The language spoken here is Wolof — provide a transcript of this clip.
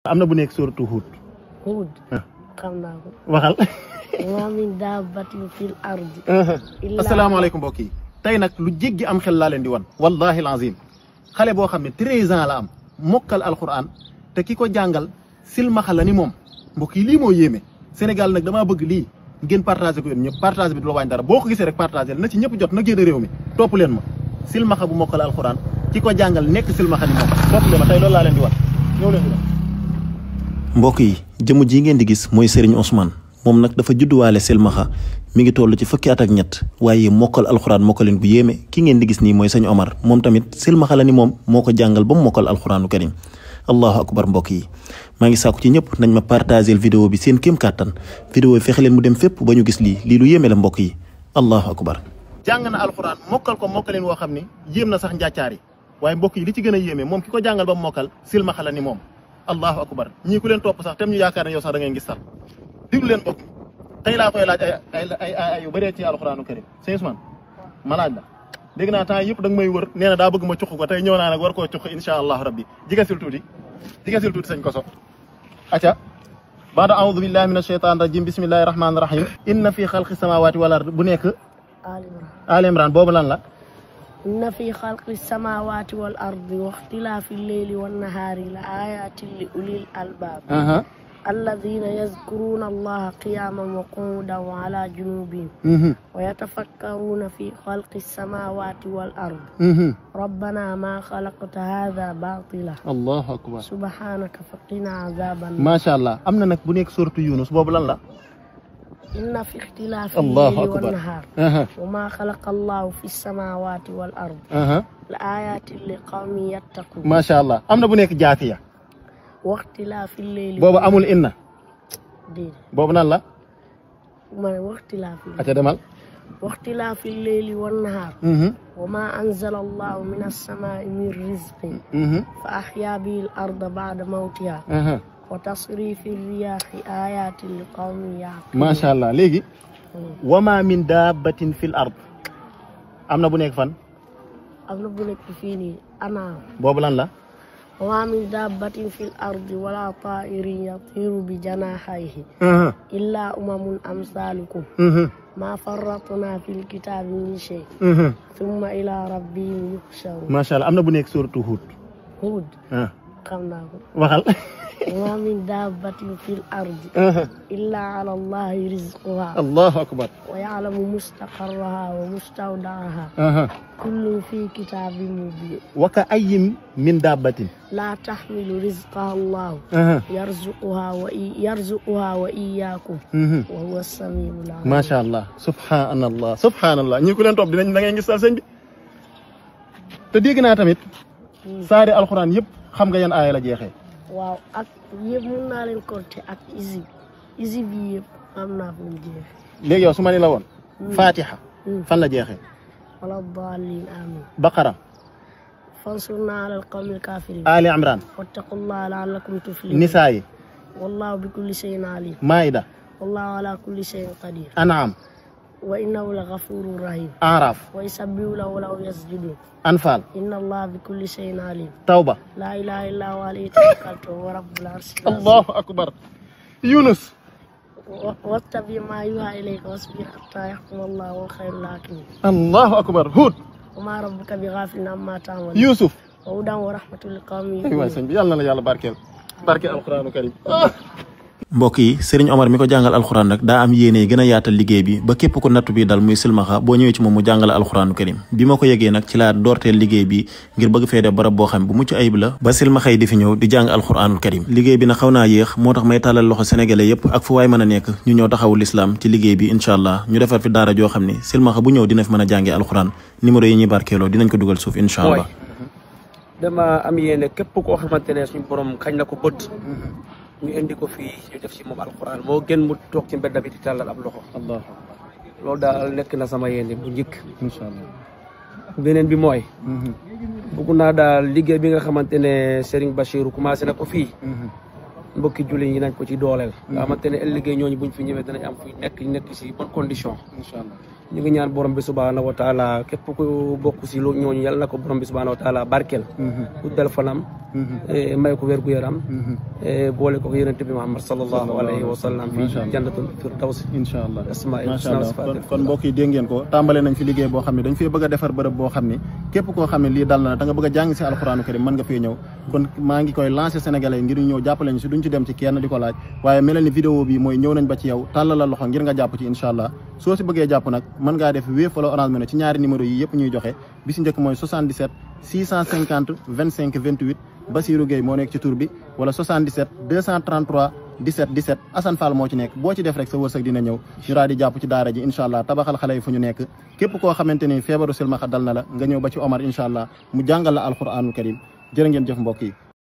am na bu nekk suuratu Huud. Huud. xam naa ko. waxal. wa min daabbatin fil ardi. asalaamaaleykum mbokk yi. tey nag lu jéggi am xel laa leen di wan. wallahi alazim xale boo xam ne 13 ans la am mokkal alquran te ki ko jàngal silmaxa la ni moom mbokk yi lii moo yéeme. Sénégal nag damaa bëgg lii ngeen partagé ko yéen ñëpp partagé bi du la wàññi dara boo ko gisee rek partagé na ci ñëpp jot na génn réew mi topp leen ma. silmaxa bu mokkal alquran ki ko jàngal nekk silmaxa ni moom topp leen ma tey loolu laa leen di wan ñëw leen mbokk yi jëmu ji ngeen di gis mooy Serigne Ousmane moom nag dafa judduwaale silmaxa mi ngi toll ci fukki at ak ñett waaye mokkal alxuraan mokkalin bu yéeme ki ngeen di gis nii mooy sëñ Omar moom tamit silmaxa la ni moom moo ko jàngal ba mu mokkal alxuraanu karim allahu akbar mbokk yi maa ngi sàkku ci ñëpp nañ ma partagel vidéo bi seen kéem kàttan vidéo yi fexe leen mu dem fépp ba ñu gis lii lu yéeme la mbokk yi allahu akbar jàng na alxuraan mokkal ko mokkalin woo xam ne yéem na sax njàccaar yi waaye mbokk yi li ci gën a yéeme moom ki ko jàngal ba mu mokkal silmaxa la ni moom allahu akbar ñii ku leen topp sax tem ñu yaakaar ne yow sax da ngeen gis sax diglu leen bokk tey laa koy laaj ay yu bëree ci alxuraanu karim sëñ Ousmane ma laaj la dégg naa temps yëpp da nga may wër nee na daa bëgg ma cuq ko tey ñëw naa nag war koo cuq insha allahu rabbi jigasil tuuti sëñ koso aca baada aoudu billahi min asheytan rajim bismillahi rahmani rahim inna fi xalqi samawati wal ard bu nekk Ali Imran boobu lan la inna fi xalqi samawati wal ardi wa ixtilaafi lleyli wan nahaari la ayatin li ulil albaab alladina yazkuruna allaha qiyaman wa qu'udan wa ala junubihim wa yatafakkaruna fi xalqi samawati wal ardi rabbana ma xalaqta hada batila allahu akbar subhanaka faqina azaban macha allah am na nag bu nekk suratu Yunus boobu lan la inna fi ixtilaafi lleyli wan nahaar wa ma xalaqa allahu fi samawati wal ardi la ayatin li qawmin yattaqun macha allah am na bu nekk jaafiya waxtilaafi lleyli boobu amul inna déedéet boobu nan la ma ne waxtilaafi aca demal waxtilaafi lleyli wan nahaar wa ma anzala allahu min as-samaa'i min rizqin fa ahyaa bihi al-arda ba'da mawtiha wa tasrifi riyaahi ayatin li qawmin ya'qiluun macha allah léegi wa ma min dabbatin fil ard am na bu nekk fan am na bu nekk fii nii anaam boobu lan la wa min dabbatin fil ardi wala ta'irin yatiru bi janahihi illa umamun amsalukum ma farratna fil kitabi min shay thumma ila rabbihim yuhsharun macha allah am na bu nekk suratu Huud xam naa ko waxal wa min dabbatin fil ardi illa ala allahi rizquha allahu akbar wa ya'lamu mustaqarraha wa mustawda'aha kullun fi kitabin mubin wa ka ayyin min dabbatin la tahmilu rizqaha allah yarzuquha wa iyyakum wa huwa as-sami'ul alim macha allah subhanallah ñi ku leen topp dinañ da ngay gis sal sëñ bi te dégg naa tamit saari alxuraan yëpp xam nga yan aaya la jeexee waaw ak yëpp mën naa leen compter ak isib yi yëpp xam naa fu mu jeexee léegi yow su ma ni la woon fatiha fan la jeexee wala daalin amin baqara fansurna ala alqawmi alkafirin ali imran wattaqullaha la'allakum tuflihun nisaa yi wallahu bi kulli shay'in alim maida wallahu ala kulli shay'in qadir an'am wa innahu la ghafurur rahim araf wa yusabbihu lahu wa yasjudun anfal inna allaha bi kulli shay'in alim tawba la ilaha illa huwa alayhi tawakkaltu wa rabbul arshil azim allahu akbar yunus wattabi ma yuha ilayka wasbir hatta yahkuma allahu wa khayrul hakimin allahu akbar Hud wa ma rabbuka bi ghafilin amma ta'malun Yusuf wa hudan wa rahmatul lil qawmin waay sëñ bi yàlla na la yàlla barkeel alquranu karim mbokk yi Serigne Omar mi ko jàngal alxuraan nag daa am yéene gën a yaatal liggéey bi ba képp ko nattu bi dal muy silmaxa boo ñëwee ci moom mu jàngale alxuraanu karim bi ma ko yëgee nag ci laa doorteel liggéey bi ngir bëgg fee def barab boo xam bu mucc ayib la ba silmaxa yi di fi ñëw di jàng alxuraanul karim liggéey bi nag xaw naa yéex moo tax may tàllal loxo sénégalais yépp ak fu waay mën a nekk ñu ñëw taxawu lislaam ci liggéey bi incha allah ñu defar fi daara joo xam ne silmaxa bu ñëw dina fi mën a jàngee alxuraan numéro yi ñuy barkeeloo dinañ ko dugal suuf incha allah dama am yéene képp koo xamante ne suñu borom xañ na ko bët ñu indi ko fii ñu def ci moom alquran moo gën mu toog ci mbedd bi di tàllal ab loxo loolu daal nekk na sama yéene bu njëkk incha allah beneen bi mooy bëgg naa daal liggéey bi nga xamante ne Serigne Bachirou commencé na ko fii mbokki jullit yi nañ ko ci dooleel nga xamante ne liggéey ñooñu buñ fi ñëwee danañ am fi nekk si bonne condition incha allah ñu ngi ñaan borom bi subhanahu wa taala képp ku bokk si lu ñooñu yàlla na ko borom bi subhanahu wa taala barkeel guddal fanam may ko wér gu yaram boole ko yonent bi Muhammad sallallahu alayhi wa sallam fi jannatul firdaws inshallah asmaa kon mbokk yi dégg ngeen ko tàmbale nañ fi liggéey boo xam ne dañ fee bëgg a defar bërëb boo xam ne képp koo xam ne lii dal na da nga bëgg a jàng si alxuraanu karim mën nga fee ñëw kon maa ngi koy lancé sénégalais ngir ñu ñëw jàppale ñu si duñ ci dem ci kenn di ko laaj waaye melal ni vidéo bi mooy ñëw nañ ba ci yow tàllal la loxo ngir nga jàpp ci inshallah soo si bëggee jàpp nag mën ngaa def Wave wala Orange Money ci ñaari numéro yi yëpp ñuy joxe bi si njëkk mooy 77 650 25 28 Basirou Gueye moo nekk ci tur bi wala 77 233 17 17 Assane Fall moo ci nekk boo ci def rek sa wërsëg dina ñëw ñu daal di jàpp ci daara ji incha allah tabaxal xale yi fu ñu nekk képp koo xamante ni feebaru silmaxa dal na la nga ñëw ba ci Omar incha allah mu jàngal la alquranul karim jërë ngeen jëf mbokk yi